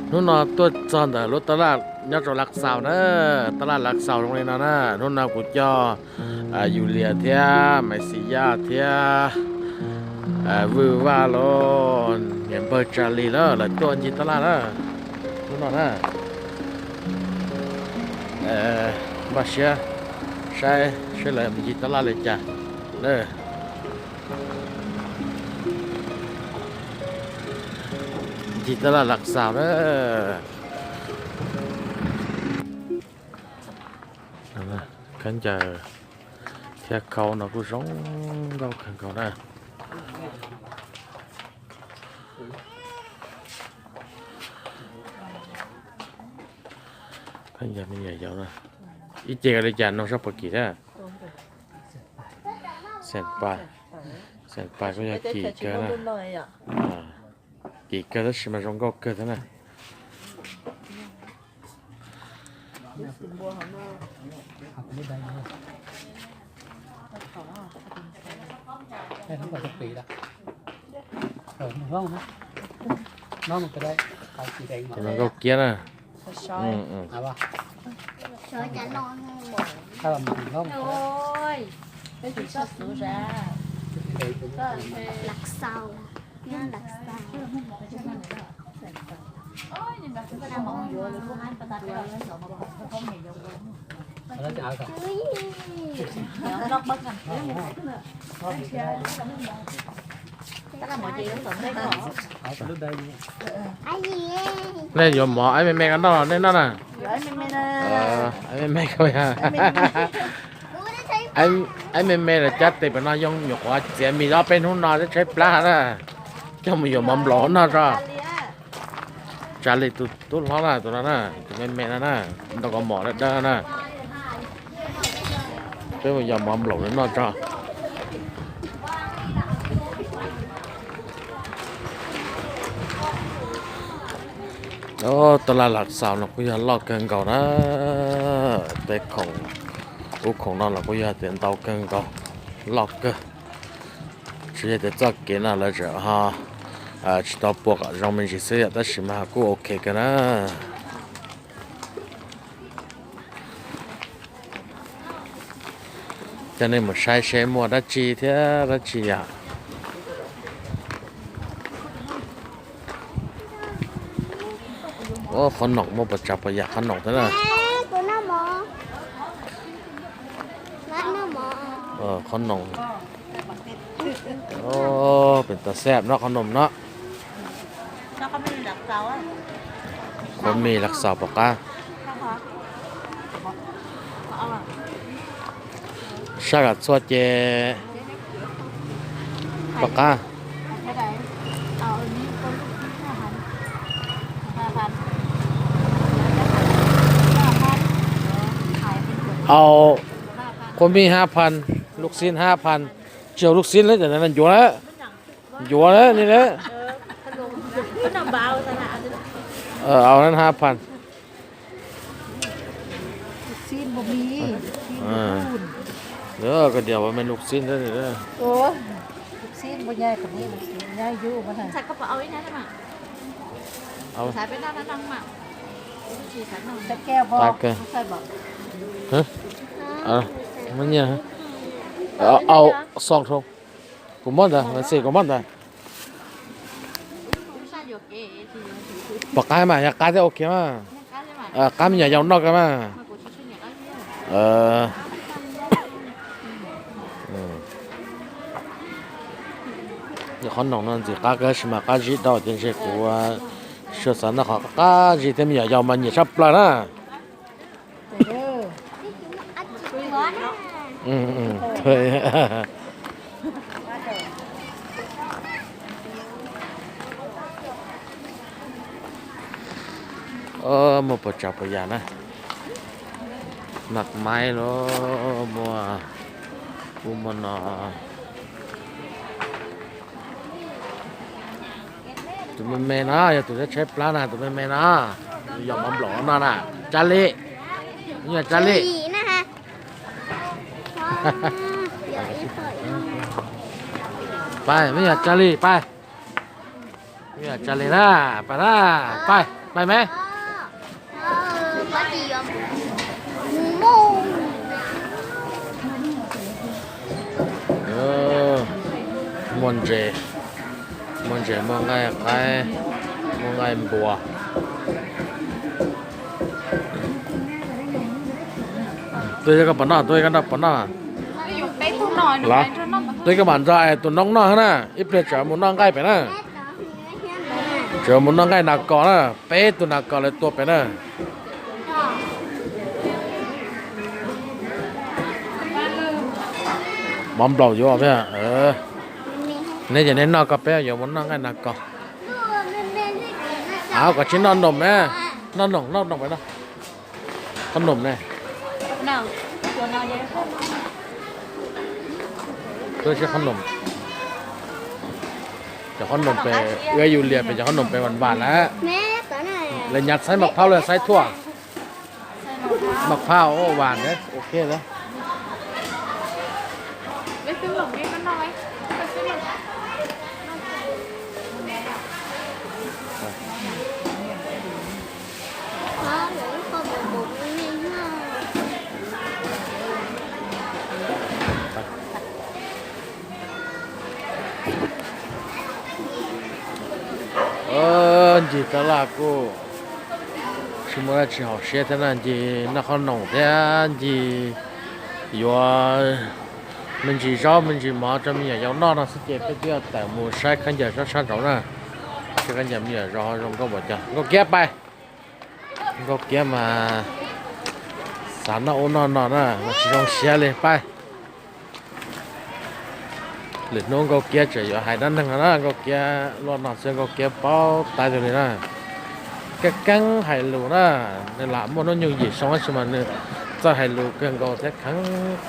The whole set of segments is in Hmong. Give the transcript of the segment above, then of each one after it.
Hnub no tuaj txog ntawm lub taj laj nyob rau Lav Xaus na, taj laj Lav Xaus zoo li no na. Hnub no kuv coj Yus Lias thiab Maiv Xis Yaj thiab Vwj Vaj los niam npawg Tsa Lis lawm, lawv tuaj ncig taj laj na. Hnub no na, npaj siab saib seb lawv mus ncig taj laj li cas na. Ncig taj laj Lav Xaus na. Khaub ncaws thiab khau no kuj zoo nkauj kawg nkaus na. Khaub ncaws me nyuam yaus na. Ib ce li cas no sab pag kis thiab? Xeem Pais, Xeem Pais kuj yog kim kawg na. Kim kawg tab sis mas zoo nkauj kawg thiab na. Zoo nkauj kiag na. Nej yuav mov, aib me me ko noj los nej noj na. Aib me me ko, aib me me lawv cab tes pem no yoo nyuam qhuav txiav mis ob peb hnub no twb tshaib plab na. Coj mus yuav mov nplaum noj tso. Tsa Lis tus tub hlob na, tus no na, tus me me no na, ntau kos mom dawb dawb na. Peb mus yos mov nplaum noj tso. Taj laj Lav Xaus no kuj yog loj kawg nkaus na. Tej khoom, lub khoom no los kuj yog tias ntau kawg nkaus, loj kawg. Tsuas yog tias txoj kev no lawv tseem ho tsis tau puas kom zoo me ntsis xwb yom, tab sis mas kuj ok kawg na. Coj nej mus saib seb muaj dab tsi thiab dab tsi yom. Qhov noom muaj puas tsav puas yam qhov noom thiab na. Qhov noom, pem tas xeb no qhov noom no. Qhuav mis Lav Xaus pom qab. Sab Kam Txhua ces pom qab. Au, qhuav mis hab phan, lub xib hab phan, tsis yog lub xib lawm, ncuav lawm, ncuav lawm ni lawm. Au hab phan. Koj dias ua me lub xib ntawd. Au, xoo rau. Kuv muab ntawd, xij kuv muab ntawd. Pom qab mas, yog qab thiab ok mas. Qab me nyuam yaus noj kawg mas. Qhov noom no ntxim qab kawg sis mas qab zib dhau ces ntshe kuv xav xav noj qhov qab zib thiab, me nyuam yaus mas nyiam tshaj plaws na. Muaj puas tsav puas yam na. Maj maib los muaj, kuj muaj no. Tus me me no yog tus tshaib plab na, tus me me no yog mov nplaum no na. Tsa Lis, yog Tsa Lis. Pab, me yog Tsa Lis, pab. Tsa li na, pais na, pais, pais me. Muaj ntses, muaj ntses, muaj nqaij qaib, muaj nqaij npua. Tuaj koj pom noj, tuaj koj noj pom noj. Los, tuaj koj mam nrog es tus noob noj na, ib pliag tseem mus noj nqaij pem na. Tseem mus noj nqaij nas kos na, peb tug nas kos lawv tua pem na. Mov nplaum yuav, neb ces neb noj koj, peb yuav mus noj nqaij nas kos. Av, koj tsis noj noom na, noj noom, noj noom pem no. Qhob noom ne. Qhob noom, cov qhob noom pem, ua yus liam pem cov qhob noom pem vas vas na. Lawv nyav xaiv maj phauj los xaiv thuaj. Maj phauj vas na, ok na. Ncig tab laj kuj tsis muaj dab tsi haum siab thiab na, ncig noj qhob noom thiab ncig yuav me ntsis zaub me ntsis mov rau me nyuam yaus noj no xwb ces peb twb yuav tawm mus saib khaub ncaws sab sab nraud na. Saib khaub ncaws me nyuam yaus zoo nkauj npaum cas. Nkauj Kiab pais. Nkauj Kiab mas xav noj ub noj no na, mas tsis zoo siab li pais. Lwm hnub Nkauj Kiab tseem yuav hais dab neeg no na, Nkauj Kiab luaj no xwb Nkauj Kiab paub tab zoo li na. Keeb keeb hais lus na, nws lam muaj hnub nyoog yim xyoo tab sis mas nws txawj hais lus kawg nkaus thiab kheev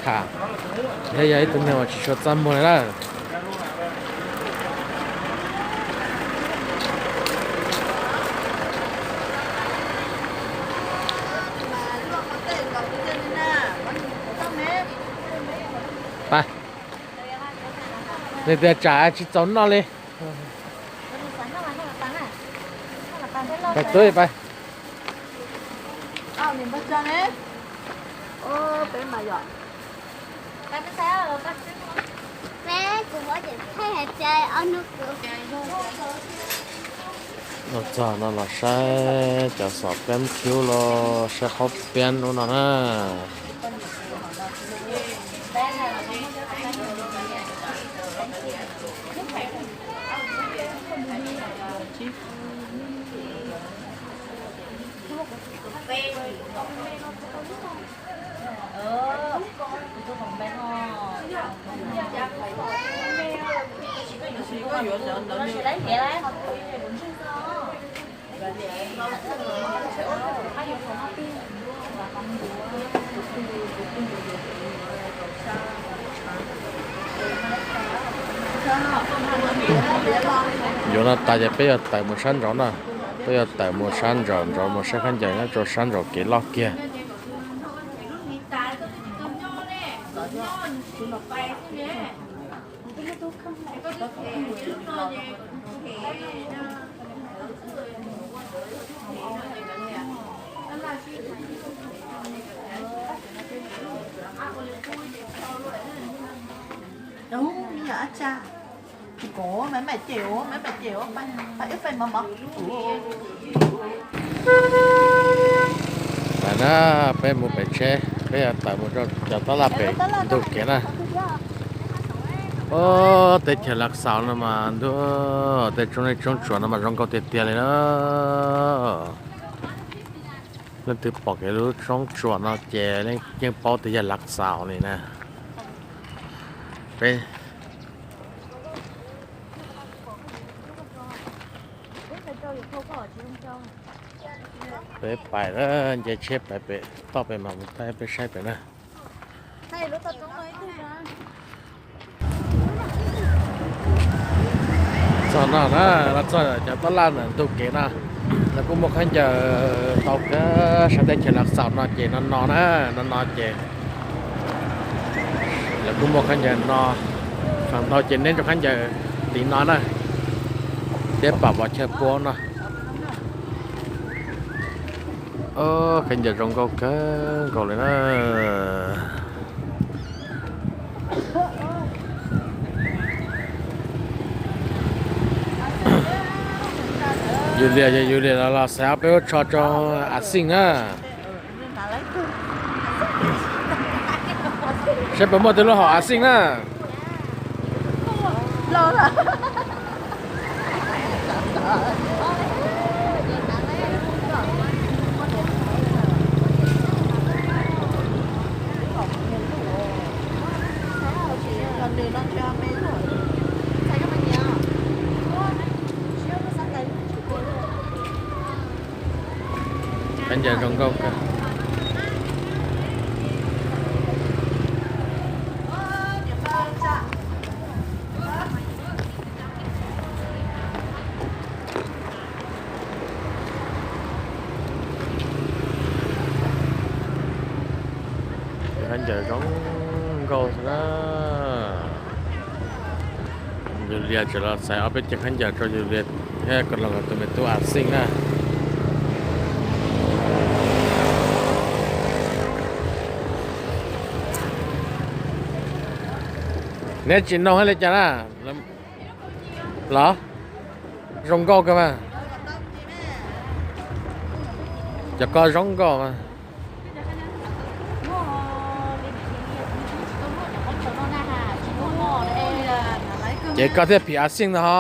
tham, thiab yog ib tug neeg uas tsis tshua txaj muag li na. Pais, nws tias tsam tsis txaus noj li. Pais tub pais. Los txog no los saib cov xom peeb khiub los saib qhob peeb ub no na. Yuav no tas ces peb yuav tawm mus sab nraud na, peb yuav tawm mus sab nraud, nraud mus saib khaub ncaws nyob rau sab nraud kev loj kiag. Pais na, peb mus pem tsheb, peb yuav tawm mus rau cov tab laj pem ntug kev na. Ob, teb chaws Lav Xaus no mas ntuj, tej roob, tej roob tsuas no mas zoo nkauj tiag tiag li na. Leej twg pom kev lub roob tsuas no ces yeej paub tias yog Lav Xaus li na. Peb, peb pais na, nce tsheb pais pem toj pem mas mus thaij peb saib pem na. Txog no na, los txog cov tab laj ntawm ntug kev no, lawv kuj muaj khaub ncaws tau kawg, sab teb chaws Lav Xaus no ces no no na, no no ces lawv kuj muaj khaub ncaws no, feem ntau ces neb rau khaub ncaws tim no na. Peb pam vov chaw pua no. Khaub ncaws zoo nkauj kawg nkaus li na. Yus lias yus lias los xaiv ob peb lub tsho rau As Xij na. Saib puas muaj tej lub hom As Xij na. Khaub ncaws zoo nkauj kawg. Khaub ncaws zoo nkauj xwb na. Yus lias tseem los xaiv ob peb cev khaub ncaws rau yus lias thiab kom los tus me tub As Xij na. Neb tsis noog li cas na? Los, zoo nkauj kawg mas. Cov ko zoo nkauj mas. Ces koj thiaj phim As Xij ntag ho.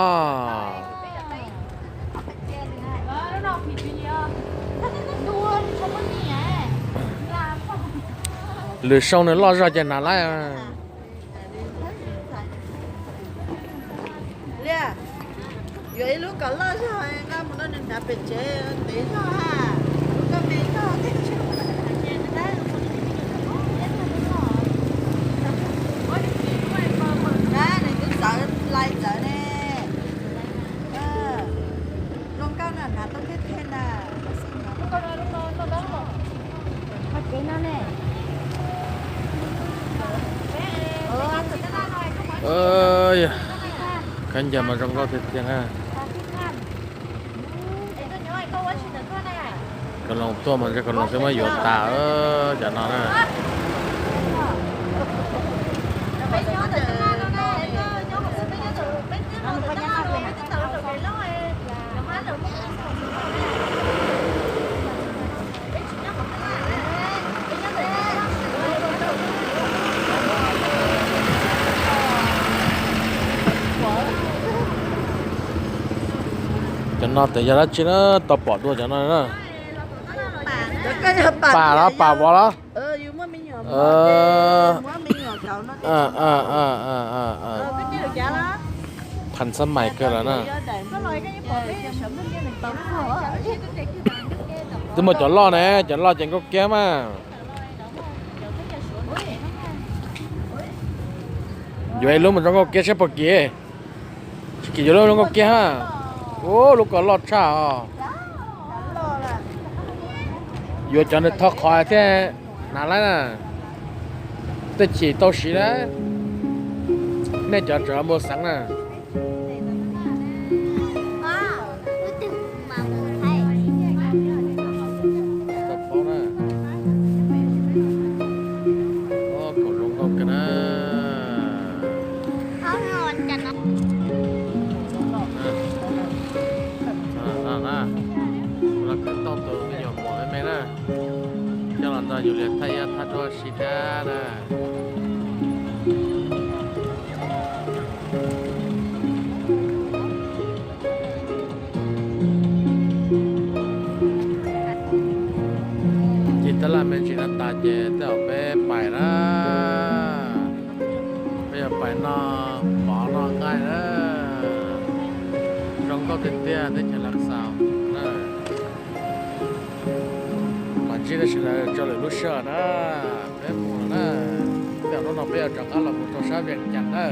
Lwm xyoo nws loj zog ces hnav laib. Liaj, yuav ib lub kom loj zog nqa mus rau nws hnav pem tsev ntev zog ha. Lub koj me zog thiab. Nws twb txawv lais txawv ne. Zoo nkauj na, hnav tau thiab thiab na. Khaub ncaws mas zoo nkauj tiag tiag na. Kaus Loos tuaj mas ntshe Kaus Loos twb muab yuav tas cov no na. Cov no tes yog dab tsi na, tau pom dua cov no na. Pam los pam vov los? Phan xab mais kawg lawm na. Twb muaj cov loj ne, cov loj ces nkauj kiag mas. Yuav ib lub mus zoo nkauj kiag saib puas kim. Tsis kim yuav lub zoo nkauj kiag ha. Ub, lub ko loj tshaj os. Yuav cov nws tho qhov thiaj hnav laib na. Tej chim tau siv na. Nej cov tseem mus xeev na. Kaus zoo nkauj kawg na. Los kwv tau tus me nyuam muam me me na, coj los nrog yus lias thaij yaj thaij duab sib dab na. Cig tab laj me ntsis no tas ces tej zaum peb pais na. Peb yuav pais noj mov noj nqaij na. Zoo nkauj tiag tiag teb chaws Lav Xaus na. Mas ntsib nej sawv daws rau lwm lub sij hawm na. Peb mus na. Tej zaum hnub no peb yuav rov qab los mus rau sab Vias Cas na.